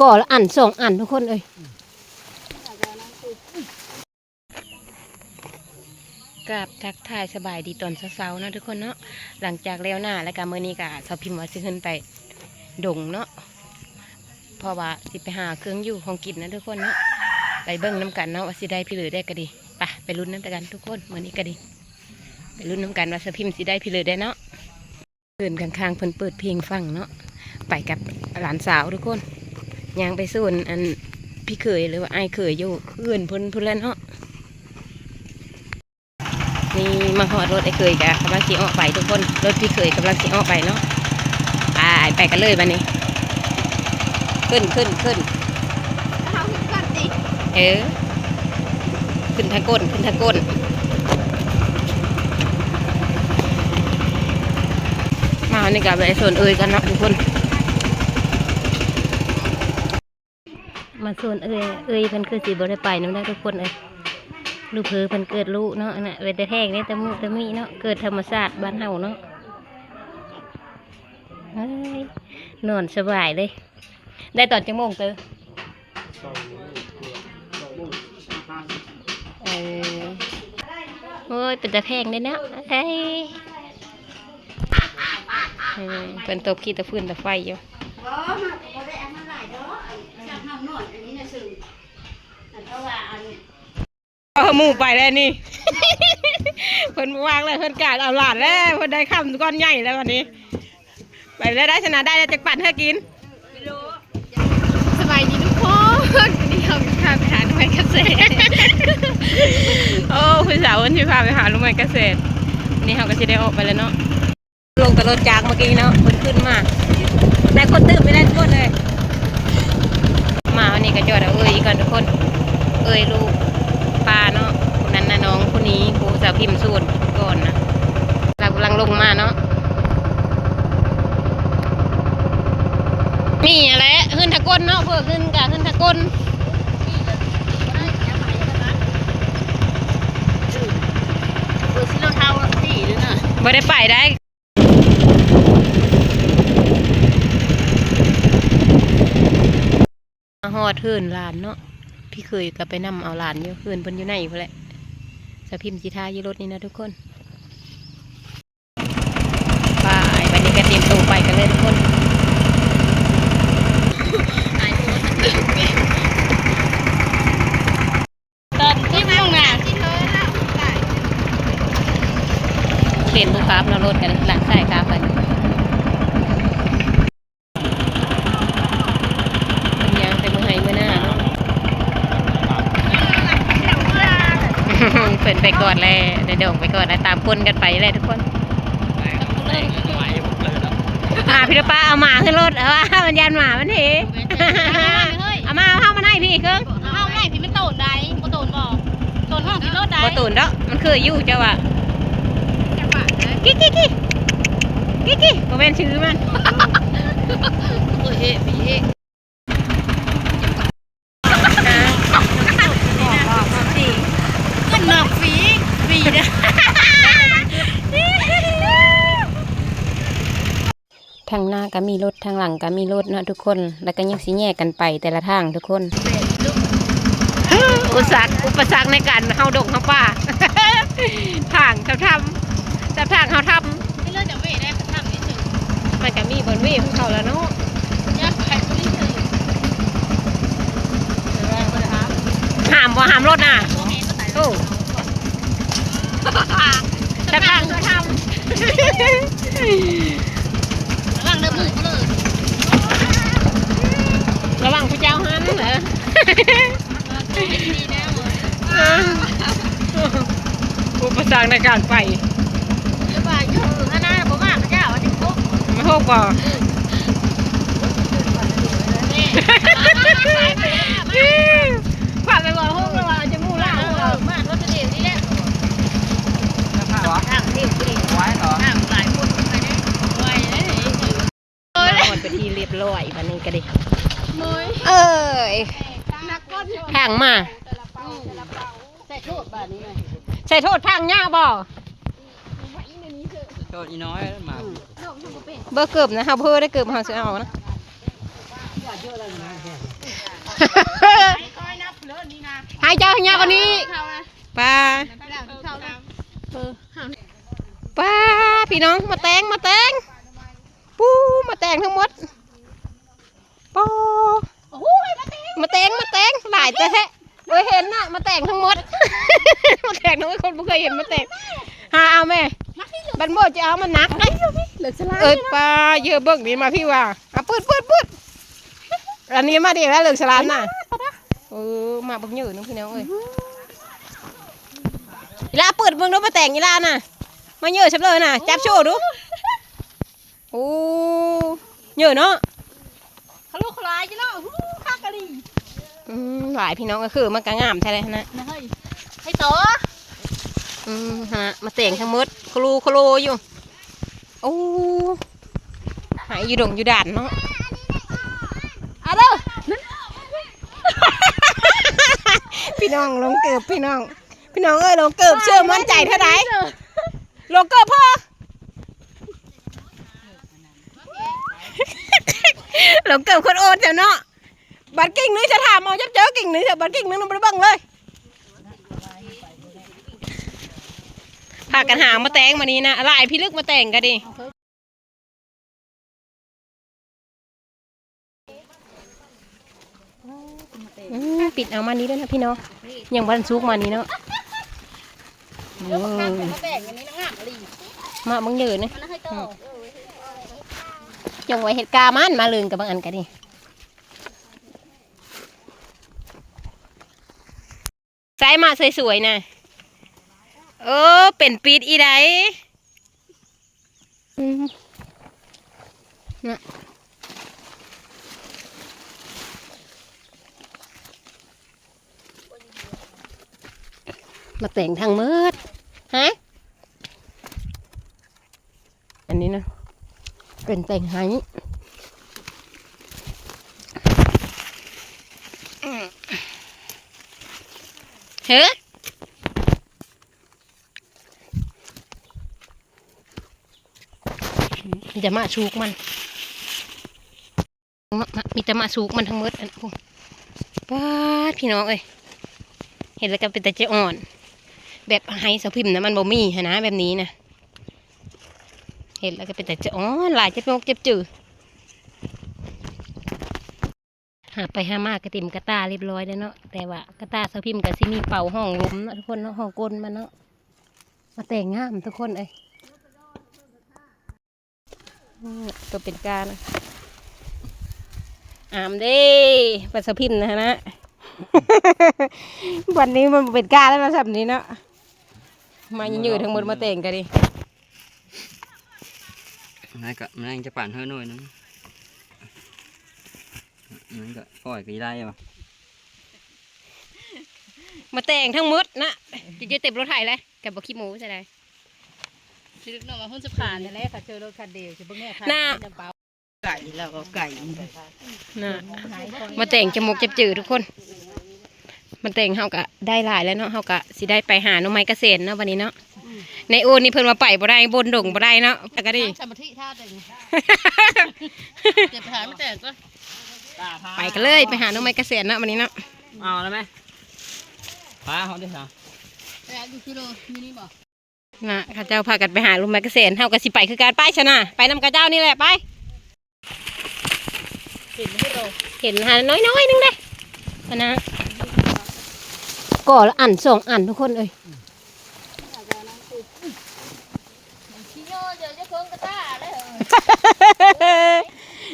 ກໍລະອັນສອງອັນທຸກຄົນເອີຍ. ກາບທັກທາຍສະບາຍດີຕອນເຊົ້າໆເນາະທຸກຄົນເນາະ. ຫຼັງຈາກແລ້ວນາແລ້ວກະ ມື້ນີ້ກະສາວພິມວ່າຊິຂຶ້ນໄປດົງເນາະ ເພາະວ່າຊິໄປຫາເຄື່ອງຢູ່ຂອງກິນນະທຸກຄົນເນາະ. ໄປເບິ່ງນຳກັນເນາະວ່າຊິໄດ້ພີເລີໄດ້ກະດີ. ໄປ ໄປລຸ້ນນຳກັນທຸກຄົນ ມື້ນີ້ກະດີ. ໄປລຸ້ນນຳກັນວ່າສາວພິມຊິໄດ້ພີເລີໄດ້ເນາະ. ເຮືອນຂ້າງໆເພິ່ນເປີດເພງຟັງເນາະ. ໄປກັບຫຼານສາວທຸກຄົນ ຍ່າງໄປສວນອັນພີ່ເຂີຍ ຫຼືວ່າອ້າຍເຂີຍຢູ່ເຮືອນເພິ່ນພຸ້ນແຫຼະເນາະ. ນີ້ມາຮອດລົດອ້າຍເຂີຍກະກຳລັງຊິອອກໄປທຸກຄົນ ລົດພີ່ເຂີຍກຳລັງຊິອອກໄປເນາະ. ໄປ ໄປກັນເລີຍບາດນີ້. ຂຶ້ນ ຂຶ້ນ ຂຶ້ນ ເຮົາຂຶ້ນກ່ອນຕິ ເອີ. ຂຶ້ນທາງກົ້ນ ຂຶ້ນທາງກົ້ນ. ມານີ້ກະແວະສວນເອີຍກັນເນາະທຸກຄົນ. ມາສວນເອີຍ ເອີຍເພິ່ນຄືຊິບໍ່ໄດ້ໄປນຳໄດ໋ທຸກຄົນເອີຍ. ລູກເຂີຍເພິ່ນເກີດລູກເນາະ ອັນນະ ເປັນຕາແພງເດ້ ຕະມຸຕະມິເນາະ ເກີດທຳມະຊາດບ້ານເຮົາເນາະ. ເອີຍ ນອນສະບາຍເລີຍ. ໄດ້ຕອນຈັກໂມງເຕີ? ເອີ ໂອ້ຍ ເປັນຕາແພງເດ້ເນາະ. ເອີຍ ເອີ ເພິ່ນຕົບຂີ້ຕະຟືນຕະໄຟຢູ່. ບໍ່ ເຮົາກໍບໍ່ໄດ້ເອົາມາຫຼາຍດອກ ອັນ ຊຳເຮົານອນອັນນີ້ນະ ເຊິ່ງ ອັນ ເພາະວ່າອັນ ເອົາໝູ່ໄປແລ້ວນີ້ ເພິ່ນບໍ່ວ່າງແລ້ວ ເພິ່ນກະເອົາຫຼານແລ້ວ ເພິ່ນໄດ້ຄຳກ້ອນໃຫຍ່ແລ້ວບາດນີ້. ໄປແລ້ວ ໄດ້ຊະນະ ໄດ້ແລ້ວ ຈັກປັນເຮີກິນ. ສະບາຍດີທຸກຄົນ ວັນນີ້ເຮົາພາໄປຫາໜໍ່ໄມ້ກະແສ. ໂອ້ ຜູ້ສາວເພິ່ນຊິພາໄປຫາໜໍ່ໄມ້ກະແສ. ນີ້ເຮົາກະຊິໄດ້ອອກໄປແລ້ວເນາະ. ລົງແຕ່ລົດຈັກເມື່ອກີ້ເນາະ ເພິ່ນຂຶ້ນມາ ໄດ້ຄົນຕື່ມໄປໄດ້ທຸກຄົນເລີຍ. ມາວັນນີ້ກະຈອດເອົາເອີຍອີກກ່ອນທຸກຄົນ ເອີຍລູກປ້າເນາະ. ຜູ້ນັ້ນນະນ້ອງຜູ້ນີ້ ຜູ້ສາວພິມສູນກ່ອນນະ ລາວກຳລັງລົງມາເນາະ. ນີ້ແຫຼະ ເຮືອນທາກົນເນາະ ເພິ່ນຂຶ້ນກະເຮືອນທາກົນ. ບໍ່ໄດ້ໄປໄດ້. ມາຮອດເຮືອນຫຼານເນາະ ພີ່ເຂີຍກະໄປນຳເອົາຫຼານຢູ່ ເຮືອນເພິ່ນຢູ່ໃນພຸ້ນແຫຼະ. ສາວພິມຊິຖ້າຢູ່ລົດນີ້ນະທຸກຄົນ. ໄປ ບາດນີ້ກະຕຽມໂຕໄປກັນເລີຍທຸກຄົນ. ຕອນທີ່ມາລົງນາ ເຫັນຜູ້ຂັບເນາະ ລົດກະຫຼັງຊ້າຍຂັບໄປ ເພິ່ນຍ່າງແຕ່ມື້ໄຮ່ມື້ນາເນາະ. ເພິ່ນໄປກ່ອນແລ້ວ ໄດ້ດົງໄປກ່ອນແລ້ວ ຕາມຄົນກັນໄປແຫຼະທຸກຄົນ. ອ່າ ພີ່ ປ້າເອົາໝາຂຶ້ນລົດ ເອົາ ມັນຢ້ານໝາມັນເຫ. ເອົາມາ ເອົາມາໃຫ້ພີ່ເຄິ່ງ ເອົາມາໃຫ້ພີ່ ມັນໂຕນໃດ ບໍ່ໂຕນບໍ່ ໂຕນຫ້ອງຂຶ້ນລົດໃດ ບໍ່ໂຕນດອກ ມັນຄືຢູ່ ເຈົ້າວ່າ ກິກິກິ ກິກິ ບໍ່ແມ່ນຊື່ມັນ ໂອ້ຍ ເອ ພີ່ເອ. ຂຶ້ນນອກຟຣີ ຟຣີເດີ້. ທາງໜ້າກະມີລົດ ທາງຫຼັງກະມີລົດເນາະທຸກຄົນ ແລ້ວກະຍັງຊິແຍກກັນໄປແຕ່ລະທາງທຸກຄົນ. ອຸປະສັກ ອຸປະສັກໃນການເຮົາດົງເຮົາປ່າ ທາງທຳ ທຳ ທາງເຮົາທຳ. ມັນກະມີບ່ອນເວຂອງເຂົາລະເນາະ. ຫ້າມບໍ່ ຫ້າມລົດນະ. ໂອ້ ຈະພັງ ລະວັງເດີ ມືເລີຍ ລະວັງຜູ້ເຈົ້າຫັ້ນເດີ. ອຸປະສັກໃນການໄປ ແຕ່ວ່າຢູ່ຫັ້ນນະ ບໍ່ມາກະເຈົ້າ ອັນນີ້ໂພກ ມັນໂພກບໍ່? ພາໄປບໍ່ໂພກແລ້ວວ່າຈະໝູ່ລາວ ເອີ ມາລົດທະເລນີ້ແຫຼະ ທາງເທບນີ້ ທາງຫຼາຍຄົນໄປເດ້ ໄວເດ້. ມາຮອດເປັນທີ່ຮຽບຮ້ອຍ ບາດນີ້ກະເດ ເອີຍ ທາງມາ ໃສ່ໂທດບາດນີ້ນະ ໃສ່ໂທດທາງຍາວບໍ່? ໂທດອີນ້ອຍມາ ເບິ່ງເກີບນະ ເຮົາເພີໄດ້ເກີບ ເຮົາຊິເອົານະ. ໃຫ້ເຈົ້າໃຫ້ຍາກວ່ານີ້ ປາ ປາ ພີ່ນ້ອງ ໝາກແຕງ ໝາກແຕງ ປູ ໝາກແຕງທັງໝົດ ໂອ້ ໝາກແຕງ ໝາກແຕງ ຫຼາຍແທ້ໆ ບໍ່ເຫັນນະ ໝາກແຕງທັງໝົດ ໝາກແຕງທັງໝົດ ຄົນບໍ່ເຄີຍເຫັນໝາກແຕງ ຫາເອົາແມ່ ບັດບໍ່ຈະເອົາ ມັນໜັກ ເອີຍ ປາ ເຢີເບິ່ງນີ້ ມາພີ່ວ່າ ເອົາ ປືດ ປືດ ປືດ ອັນນີ້ມາດີແລ້ວ ເລິກສະຫຼານນະ ເອີ ມາບັກເຍີໜຶ່ງ ພີ່ນ້ອງເອີຍ ອີຫຼາ ເປີດເບິ່ງດູ ໝາກແຕງອີຫຼານະ ມາເຍີຊຳເລີນະ ຈັບໂຊດູ. ໂອ້ ເຍີເນາະ ຄະໂລຄະລາຍຢູ່ເນາະ ຫູ ຄັກອີ່ຫຼີ ອືມ ຫຼາຍພີ່ນ້ອງ ກໍຄືມັນກໍງາມແທ້ເລີຍຫັ້ນນະ ນະເຮີ້ຍ ໃຫ້ຕໍ່ ອືມ ຫັ້ນນະ ໝາກແຕງທັງໝົດ ຄະໂລຄະໂລຢູ່ ໂອ້ ໃຫ້ຢູ່ດົງຢູ່ດານເນາະ ອາເດີ ພີ່ນ້ອງ ລົງເກີບ ພີ່ນ້ອງ ພີ່ນ້ອງເອີຍ ລົງເກີບ ເຊື່ອໝັ້ນໃຈເທົ່າໃດ ລົງເກີບພໍ ລົງເກີບຄົນໂອນແທ້ເນາະ ບັດກິ່ງໜຶ່ງຈະຖາມເອົາຈັບເຈີ ກິ່ງໜຶ່ງ ບັດກິ່ງໜຶ່ງບໍ່ໄດ້ເບິ່ງເລີຍ ພາກັນຫາໝາກແຕງມື້ນີ້ນະ ຫຼາຍພິລຶກໝາກແຕງກໍດີ. ອືມ ປິດເອົາ ມານີ້ເດີນະພີ່ນ້ອງ ຍັງບໍ່ທັນສຸກ ມານີ້ເນາະ ເອີ ເອີ ມາແບ່ງອັນນີ້ນະ ງາມອີ່ຫຼີ ມາບັກເຍີນີ້ ມັນໃຫ້ຕໍ່ ອືມ ຈະໄວ້ເຮັດກາມັນ ມາເລີງກັບບາງອັນກໍດີ ໃສ່ມາສວຍໆນະ ເອີ ເປັນປິດອີໃດ ອືມ ນະ ໝາກແຕງທັງໝົດ ຮະ ອັນນີ້ນະ ເປັນແຕງໄຮ ເຮີ ມີແຕ່ໝາກສຸກມັນ ມີແຕ່ໝາກສຸກມັນທັງໝົດ ອັນ ໂອ້ ປາດ ພີ່ນ້ອງເອີຍ ເຫັນແລ້ວກໍເປັນຕາຈະອ່ອນ ແບບໄຮສາວພິມນະ ມັນບໍ່ມີຫັ້ນນະ ແບບນີ້ນະ ເຫັນແລ້ວກໍເປັນຕາຈະອ່ອນຫຼາຍ ເຈັບອົກເຈັບຈື່. ຫາໄປຫາມາກໍເຕັມກະຕ່າຮຽບຮ້ອຍແລ້ວເນາະ ແຕ່ວ່າກະຕ່າສາວພິມກໍຊິມີເປົ່າຫ້ອງລົມເນາະທຸກຄົນເນາະ ຫ້ອງກົ້ນມັນເນາະ ມາແຕ່ງງາມທຸກຄົນເອີຍ ອືມ ຕົວເປັນການ ອາມເດ້ ປາສາວພິມນະຫັ້ນນະ ບັດນີ້ມັນບໍ່ເປັນກາແລ້ວເນາະ ຊ່ຳນີ້ເນາະ ມາເຍີໆທັງໝົດ ມາແຕ່ງກໍດີ. ນັ້ນກໍ ມັນຍັງຈະປານເຮີໜ້ອຍໜຶ່ງ ນັ້ນກໍປ່ອຍກໍໄດ້ວ່າ ໝາກແຕງທັງໝົດນະ ຈະເຈັບເຕັມລົດໄຖເລີຍ ແຕ່ບໍ່ຂີ້ໂມ້ໃສ່ໄດ້ ຊິເນາະວ່າຮຸ່ນສະພານນີ້ແຫຼະ ເຂົາເຈີລົດຄັນດຽວ ຊິເບິ່ງແນ່ ໜ້າ ໄກ່ແລ້ວກໍໄກ່ ນະ ໝາກແຕງຈະໝົກຈະຈື່ທຸກຄົນ ໝາກແຕງເຮົາກະໄດ້ຫຼາຍແລ້ວເນາະ ເຮົາກະຊິໄດ້ໄປຫາໜໍ່ໄມ້ກະເສນເນາະ ບັດນີ້ເນາະ ອືມ ໃນໂອນນີ້ເພິ່ນວ່າໄປບໍ່ໄດ້ ບົນດົງບໍ່ໄດ້ເນາະ ແຕ່ກະດີ ສະມາທິທ່າເດ້ ເກັບໄປຫາໝາກແຕງກ່ອນ ໄປກັນເລີຍ ໄປຫາໜໍ່ໄມ້ກະເສນເນາະ ບັດນີ້ເນາະ ເອົາແລ້ວແມະ ປາເຮົາເດ້ຊະ ແຕ່ຢູ່ກິໂລ ຢູ່ນີ້ບໍ່? ນະ ເຂົາເຈົ້າພາກັນໄປຫາໜໍ່ໄມ້ກະເສນ ເຮົາກໍຊິໄປຄືກັນ ໄປຊະນະ ໄປນຳເຂົາເຈົ້ານີ້ແຫຼະ ໄປ ເຫັນບໍ່ໂດ? ເຫັນຫັ້ນ ນ້ອຍໆໜຶ່ງເດ້ ອັນນະ ກໍລະອັນສອງອັນທຸກຄົນເອີຍ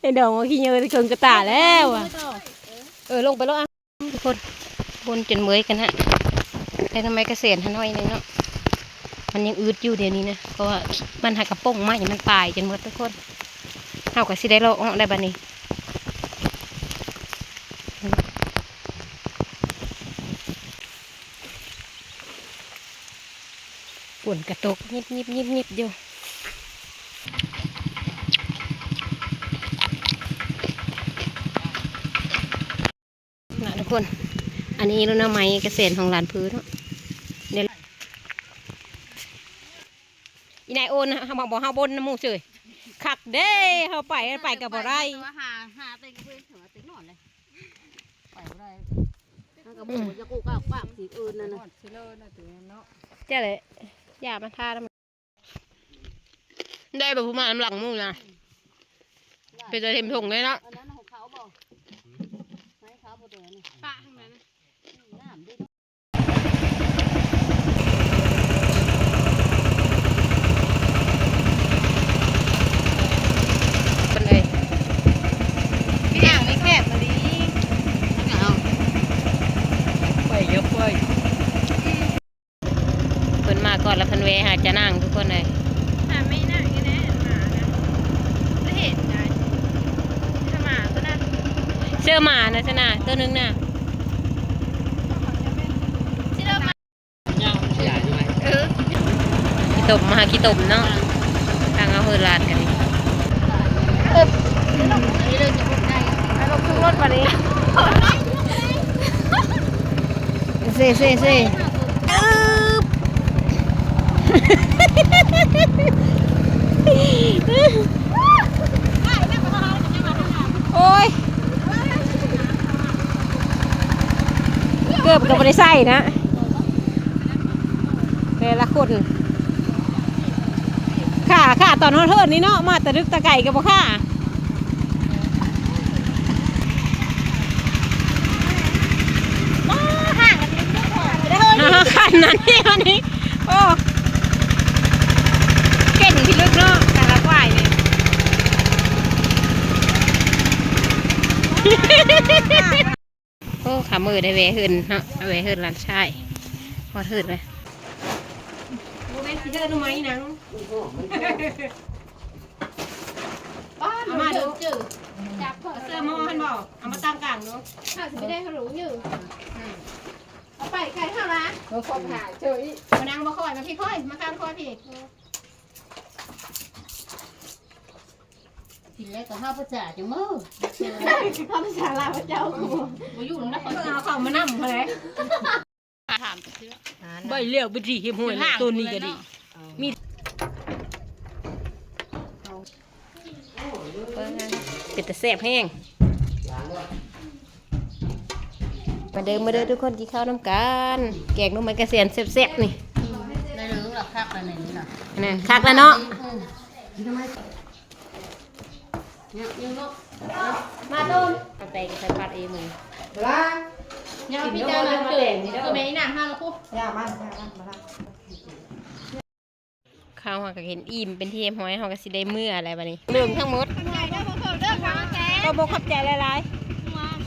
ໄອ້ດອງວ່າຂີ້ເຫຍື້ອເຄິ່ງກະຕ່າແລ້ວວ່າ ເອີ ລົງໄປໂລດ ອະ ທຸກຄົນ ບົນຈົນເມື່ອຍກັນນະ ໄດ້ໜໍ່ໄມ້ກະເສນຫາໜ້ອຍໜຶ່ງເນາະ ມັນຍັງອືດຢູ່ດຽວນີ້ນະ ເພາະວ່າມັນຫາກະປົ່ງໄມ້ມັນຕາຍຈົນໝົດທຸກຄົນ ເຮົາກະຊິໄດ້ເລາະອອກໄດ້ບັດນີ້ ຝົນກະຕົກ ຍິບໆໆໆ ຢູ່. ນະທຸກຄົນ ອັນນີ້ໜໍ່ໄມ້ກະເສນຂອງຫຼານຜືເນາະ ດຽວ ອີນາຍໂອນນະ ເຮົາມາບໍ່ ເຮົາບົນນຳໝູ່ເສີຍ ຄັກເດ້ ເຮົາໄປ ໄປກໍບໍ່ໄດ້ ຫາ ຫາແຕ່ເພິ່ນ ເຖິງວ່າແຕ່ນອນເລີຍ ໄປບໍ່ໄດ້ ມັນກໍບໍ່ຈະກູກາກປາກຊິເອີ້ນນັ້ນນະ ຈ້າແຫຼະ ຢ່າມາທານຳ ໄດ້ບໍ່ ຜູ້ມານຳຫຼັງໝູ່ນະ ເປັນຕາເຕັມຖົງເລີຍເນາະ ອັນນັ້ນຂອງເຂົາບໍ່ ໃຫ້ເຂົາບໍ່ຕົວນີ້ ປະທາງນັ້ນນະ ງາມເດ້ ເພິ່ນເອີຍ ມີອ່າງມີແຄບມາດີ ເອົາ ໄປ ຢ່າໄປ ເພິ່ນມາກ່ອນແລ້ວ ເພິ່ນແວ່ຫາຈານາງ ທຸກຄົນເອີຍ ຫາແມ່ນາງນີ້ແຫຼະ ໝານະ ບໍ່ເຫັນໃດ ຖ້າໝາກໍໄດ້ ເຊື່ອໝານະຊະນາ ໂຕໜຶ່ງນະ ຊິເດີ ເອີ ຂີ້ຕົມ ມາຫາຂີ້ຕົມເນາະ ທາງເຮົາເຮີດລາດກັນນີ້ ເອີ ລົງ ລົງລົດບາດນີ້ ເຊ ເຊ ເຊ ອຶບ ໂອ້ຍ ເກີບກໍບໍ່ໄດ້ໃສ່ນະ ແຕ່ລະຄົນ ຂ້າ ຂ້າຕອນຮອດເຮືອນນີ້ເນາະ ມາແຕ່ດຶກແຕ່ໄກກໍບໍ່ຂ້າ ມາຫາກັນນີ້ ມາຄັນນັ້ນນີ້ ອັນນີ້ ໂອ້ ເກັ່ງພິລຶກເນາະ ແຕ່ລະຝ່າຍນີ້ ໂອ້ ຂ້າມື້ໄດ້ແວ່ເຮືອນເນາະ ແວ່ເຮືອນຫຼານຊາຍ ຮອດເຮືອນແລ້ວ ບໍ່ແມ່ນຊິເດີໜໍ່ໄມ້ນາງ ປ້າ ເອົາມາດູ ຈັບເສື້ອໝໍຫັ້ນບໍ່ ເອົາມາຕັ້ງກາງດູ ຖ້າຊິໄດ້ເຮົາລົງຢູ່ ອືມ ເອົາໄປໄກເຮົາລະ ເຂົາຂໍຫາເຈີອີກ ມານັ່ງບໍ່ຄ່ອຍ ມາພີ້ຄ່ອຍ ມາຂ້າງຄ່ອຍພີ້. ກິນແລ້ວກໍເຮົາພາສາຈັ່ງມື້ ເຮົາພາສາລາວເຈົ້າ ບໍ່ຢູ່ນຳເຂົາ ເອົາເຂົ້າມານຳເຂົາເລີຍ ຖາມ ໃບແລ້ວເປັນທີ່ຮຽບຮ້ອຍແລ້ວ ໂຕນີ້ກໍດີ ມີ ເປັນຕາແຊບແຮງ. ມາເດີ ມາເດີທຸກຄົນ ກິນເຂົ້ານຳກັນ ແກງໜໍ່ໄມ້ກະແສນແຊບໆ ນີ້ ໄດ້ເລີຍ ຄັກແລ້ວນີ້ນະ ຄັກແລ້ວເນາະ ອືມ ມາຕົ້ນ ເອົາແຕງໃສ່ຜັດເອງມື້ ຢ່າພິຈາລະນາເກີນ ຄືແມ່ອີນາງຫາລະຄຸ ຢ່າມາ ຢ່າມາ ມາລະ. ເຂົ້າເຮົາກໍກິນອີ່ມເປັນທີ່ຮຽບຮ້ອຍ ເຮົາກໍຊິໄດ້ເມືອແລ້ວບັດນີ້ ເລື່ອງທັງໝົດ ຂອບໃຈເດີ ຂອບໃຈເດີ ຂອບໃຈ ກໍບໍ່ຂອບໃຈຫຼາຍໆ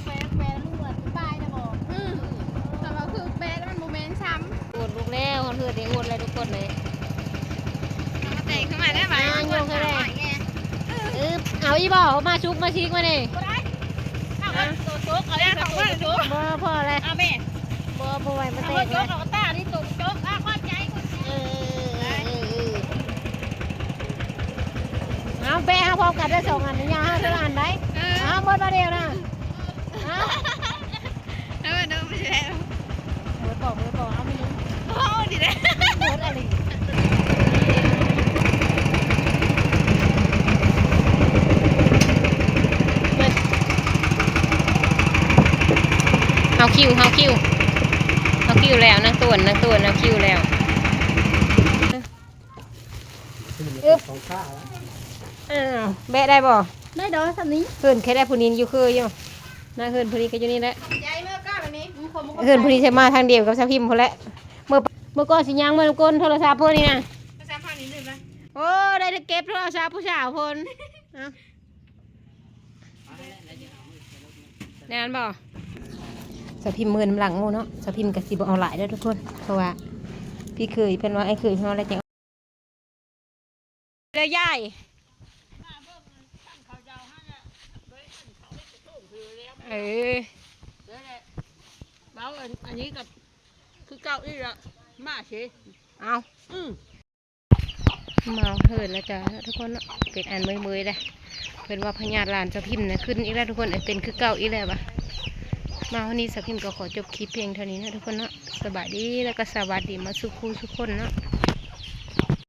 ແປະ ແປະລູກ ອະທິບາຍໄດ້ບໍ່? ອືມ ຖ້າວ່າຄືແປະແລ້ວມັນບໍ່ແມ່ນຊ້ຳ ໂອດລູກແລ້ວ ເຮືອນໄດ້ໂອດແລ້ວທຸກຄົນເລີຍ ເອົາແຕ່ງຂຶ້ນມາໄດ້ບາດນີ້ ອ່າ ຍົກຂຶ້ນໄດ້ ອຶບ ເອົາອີ່ບໍ່ ມາສຸກມາຊິກມານີ້ ບໍ່ໄດ້ ເອົາໂຕໂຕກ ເອົາແລ້ວ ໂຕໂຕກ ບໍ່ ພໍແລ້ວ ເອົາແມ່ ບໍ່ ບໍ່ໄຫວ ບໍ່ແຕກແລ້ວ ເອົາໂຕກ ເອົາຕານີ້ໂຕໂຕກ ອ່າ ຂອບໃຈ ຂອບໃຈ ເອີ ເອີ ເອີ ເອີ ເອົາແປະເອົາພ້ອມກັນເດີ ສອງອັນນີ້ ຢ່າເອົາເທື່ອລະອັນໃດ ເອີ ເອົາໝົດບາດດຽວນະ ເອົາ ເອີ ເດີ ໄປແລ້ວ ໝົດບໍ່ ໝົດບໍ່ ເອົາມີ ເອົານີ້ແຫຼະ ໝົດອັນນີ້. ເຮົາຄິວ ເຮົາຄິວ ເຮົາຄິວແລ້ວ ນາງຕວນ ນາງຕວນ ເຮົາຄິວແລ້ວ ອຶບ ອ້າວ ແບະໄດ້ບໍ່? ໄດ້ດອກ ສ່ຳນີ້ ເຮືອນໃຜໄດ້ ຜູ້ນີ້ຢູ່ຄືຢູ່ ນາ ເຮືອນຜູ້ນີ້ກໍຢູ່ນີ້ແຫຼະ ເຮືອນຜູ້ນີ້ຊິມາທາງດຽວກັບສາວພິມພຸ້ນແຫຼະ ເມື່ອ ເມື່ອກ່ອນຊິຍ່າງມານຳກົ້ນໂທລະສັບເພິ່ນນີ້ນະ ໂອ້ ໄດ້ແຕ່ເກັບໂທລະສັບຜູ້ສາວເພິ່ນ ເອົາ ແມ່ນບໍ່? ສາວພິມເມືອນຳຫຼັງໝູ່ເນາະ ສາວພິມກໍຊິບໍ່ເອົາຫຼາຍເດີທຸກຄົນ ເພາະວ່າພີ່ເຂີຍເພິ່ນວ່າ ອ້າຍເຂີຍເພິ່ນວ່າແລ້ວຈັ່ງ ເດີຍາຍ ເອີ ເວົ້າອັນ ອັນນີ້ກໍຄືເກົ່າອີກລະ ມາຊິ ເອົາ ອືມ. ເມົາເຫີນແລ້ວຈ້າເນາະທຸກຄົນເນາະ ເປັນອັນເມື່ອຍໆແຫຼະ ເພິ່ນວ່າພະຍາດຫຼານສາວພິມນະຂຶ້ນອີກແລ້ວທຸກຄົນ ເປັນຄືເກົ່າອີກແລ້ວວ່າ ມາຮອດນີ້ສາວພິມກໍຂໍຈົບຄລິບພຽງເທົ່ານີ້ເນາະທຸກຄົນເນາະ ສະບາຍດີ ແລ້ວກໍສະຫວັດດີໝົດສູ່ຄູ່ສູ່ຄົນເນາະ.